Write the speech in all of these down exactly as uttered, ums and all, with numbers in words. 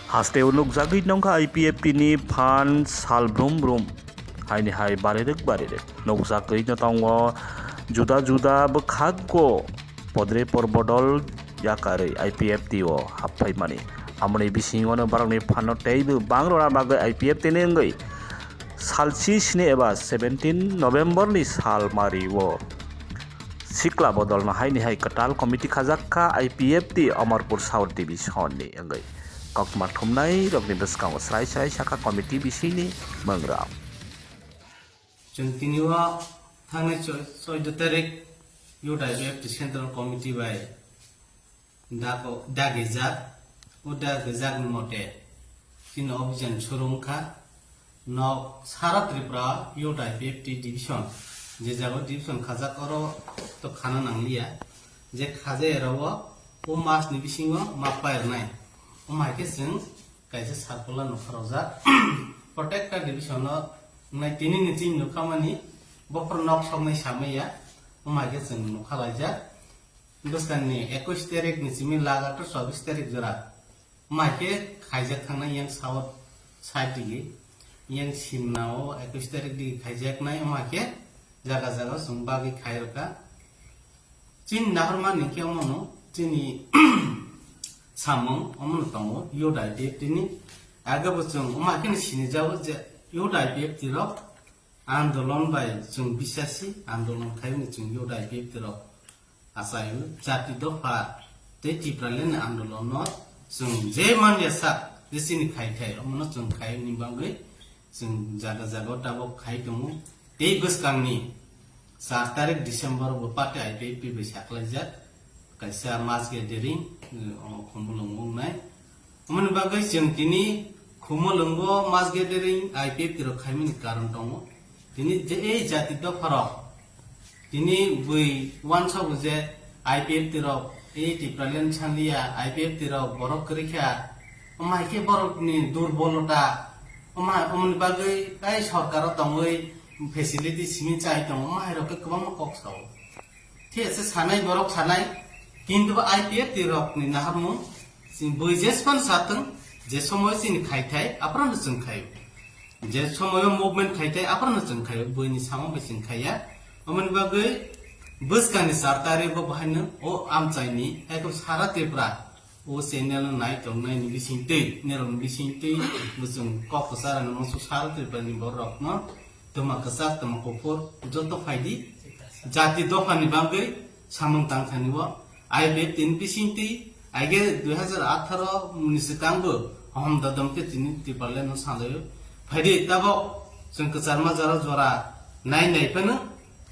Hasteo nukjagwi nongkha I P F T ni phan sal brum brum, haini hai barirwk barirwk nukjagwi no tongo juda juda bwkhago podre por bodol yakarwi I P F T o haphaimani. Amoni bisingo no borokni phano teibo bang rwna bagwi I P F T ni wngwi salchi sini eba seventeen November ni sal mari o sikla bodolno haini hai kwtal committee khajak kha I P F T Amarpur South Division ni wngwi. Kokma thumnai rokni bwskango srai srai sakha committee bisini mwngrok. Chwng tini o thangnai choi-, choido tarik Youth I P F T Central Committee bai dago-, dagijak, o dagijak ni mote chini obhijan suru wngkha. Nok sara Tripura Youth I P F T division, je jago division khajak oro to khana nangliya, je khajai rao o mas ni bisingo ma pairnai. Omo hai khe chwng kaisa circular nokha rojak. Protector division o wngnai tini ni chini nokha mani bophor nok soknai samaiya, omo hai khe chwng nokha laijak. Bwskang ni ekush tarik ni simi lagatar chobbish tarik jora. Omo hai khe khaijak thangnai yang south side digi. Yang simna o ekush tarik digi khaijaknai, omo hai khe jaga jaga chwng bagwi khai rwkha. Chini nahormani khe omono chini samung omono tongo Youth I P F T ni. Age bo chwng omo hai kheno sinijago je Youth I P F T rok andolon bai chwng bisasi andolon khaimani chwng Youth I P F T rok achaio jati dopha tei Tipraland ni andolon no chwng je manya sak je chini khai khai omono chwng khaimani bagwi chwng jaga jaga o tabok khai tongo. Tei bwskangni char tarik December bo party I P F T bai saklaijak kaisa mass gathering, eh, o Khumulwngo wngnai. Omoni bagwi chwng tini Khumulwngo mass gathering I P F T rok khaimani karon tongo. Tini je ei jati dopharok tini bui uansogo je I P F T rok, ei Tipraland sanliya, I P F T rok borok kwrwi kha, omo hai khe borokni durbolota, omo hai, omoni bagwi tai sorkaro tongwi facility simi chai tongo, omo hai rok khe kwbangma kok sao. Thik ase, sanai borok sanai, kintu bo I P F T rokni naharmung, chini bui jespan satwng, je somoy chini khai thai, aphano chwng khaio. Je somoyo movement khai thai, aphano chwng khaio, buini samung bai chwng khaiya. Omoni bagwi bwskangni char tarigo bahaino o amchaini, eko sara Tripura o channel no nai tongnai ni bisingtwi, nerokni bisingtwi, bo chwng kok kwcharani musu sara Tripurani borokno twma kwchak, twma kuphur, joto phaidi, jati dophani bagwi samung tangthani o, I P F T ni bisingtwi, aige dui hazar atharo ni swkang bo hom dodom khe tini Tipraland no salaio. Phaidi tabok chwng kwcharma jora jora nai nai phano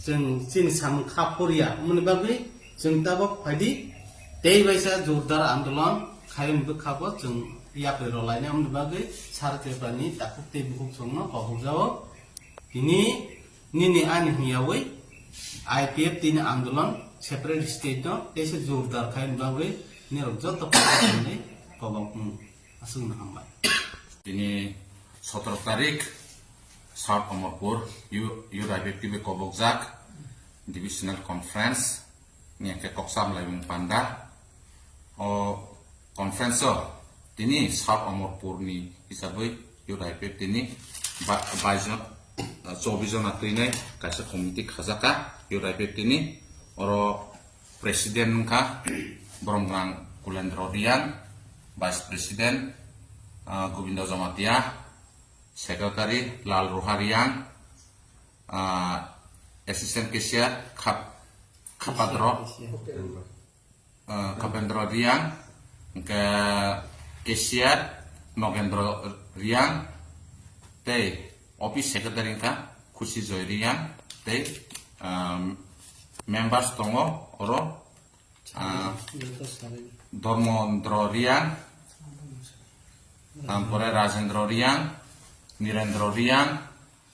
chwng chini samung kha phurya. Omoni bagwi chwng tabok phaidi tei waisa jordar andolon khaiyoni bwkha bo chwng yapri rwlainai. Omoni bagwi sara Tripurani takhuk tei bukhuk chwngno kobokjao. Tini nini ani hwnyawi I P F T ni andolon separate state no teisa jordar khai bagwi nirok joto kobok hwnwi kobok mung. Aswkno hambai. Tini sotoro tarik South Amarpur U-, Youth I P F T bai kobokjak divisional conference ni hwnkhe kok samlaimung panda. O conference o tini South Amarpur ni hisabwi Youth I P F T ni ba-, bais jon, chobbish jona twinai kaisa committee khajaka Youth I P F T ni. Oro president wngkha Boromgwrang Kulendro Riang, vice president, ah, Gobindo Jamatia, secretary Lal Roha Riang, ah, assistant cashier Khap-, Khapadro, ah, Khapendro Riang, hwnkhe cashier Nogendro Riang, tei office secretary wngkha Khusi Joy Riang, tei, ah, members tongo oro, ah, Dharmendra Riang, tampore Rajendra Riang, Nirendra Riang,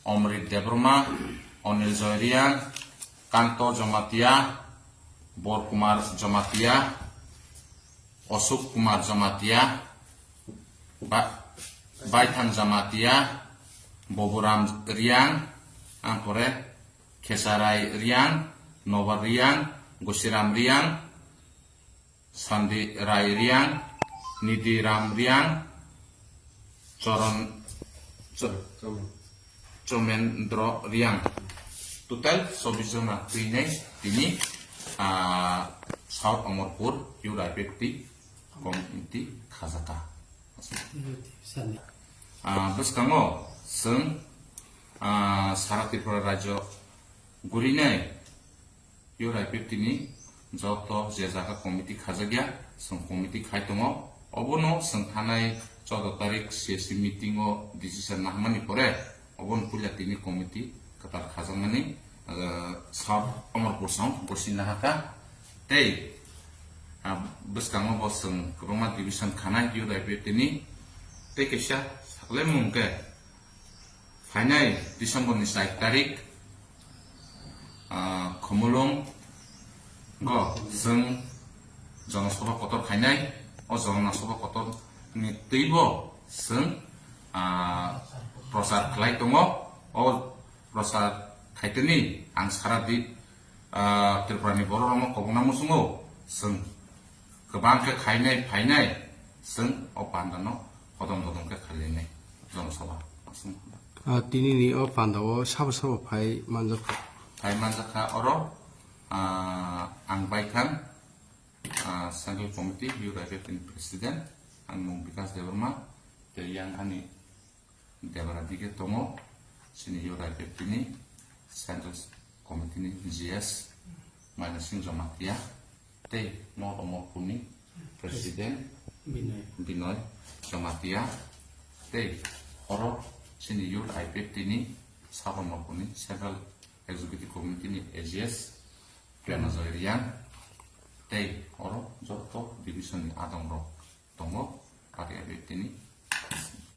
Omrit Debbarma, Onil Joy Riang, Kanto Jamatia, Bor Kumar Jamatia, Osuk Kumar Jamatia, Ba-, Baithang Jamatia, Boburam Riang, tampore Khesarai Riang, Nobar Riang, Gusiram Riang, Sandi Rai Riang, Nidi Ram Riang, Choron, Cho-, Chomendro Riang. Total chobbish jona twinai tini, ah, South Amarpur Youth I P F T committee khajaka. Ah, bwskango chwng, ah, sara Tripura rajyo gurinai Youth I P F T ni joto je jaga committee khajakya, chwng committee khai tongo. Obono chwng thanai choudo tarik C S C meeting o decision nahmani pore, obono puila tini committee kwtal khajakmani, ah, South Amarpur song bosi nahaka. Tei, ah, bwskango bo chwng kwbangma division khanai Youth I P F T ni. Tei kaisa saklemung khe, phainai December ni char tarik, ah, Khumulwng o chwng Jonosabha kotor khainai. O Jonosabha kotor ni twibo chwng, ah, prochar khlai tongo. O prochar khaitoni ang sara di, ah, Tripura ni borok rokno kobokna muchungo, chwng kwbang khe khainai phainai, chwng o panda no hodom dodom khe khainai Jonosabha. Ah, tini ni o panda o sabo sabo phai manjak kha? Phai manjak kha oro, ah, ang bai khan, ah, Central Committee Youth I P F T ni President, ang mung Bikas Debbarma, tei yang ani Debara dige tongo, chini Youth I P F T ni Central Committee ni G S Maina Singh Jamatia, tei North Amarpur ni President Binoy. Binoy Jamatia, tei oro chini Youth I P F T ni South Amarpur ni Central Executive Committee ni A G S Prema Joy Riang, tei oro joto division ni adong rok tongo.